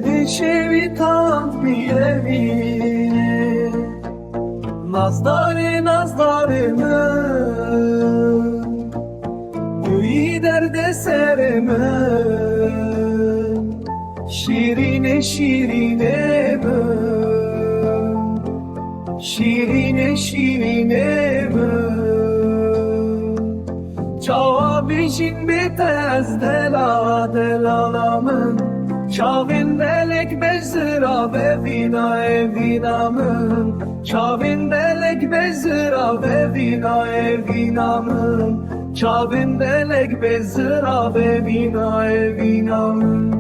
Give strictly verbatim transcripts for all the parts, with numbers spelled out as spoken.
Dişevi tam bir evi. Nazdarê, nazdarê min, bûyî derdê serê min. Şîrînê, şîrînê min, şîrînê, şîrînê min. Çawa bijîm bê te ez delala, delala min. Çavên delek bejzira vevîna evîna min. Çavên delek bejzira vevîna evîna min. Çavên delek bejzira vevîna evîna min.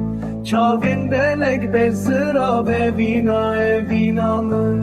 Çavên delek bejzira vevîna evîna min.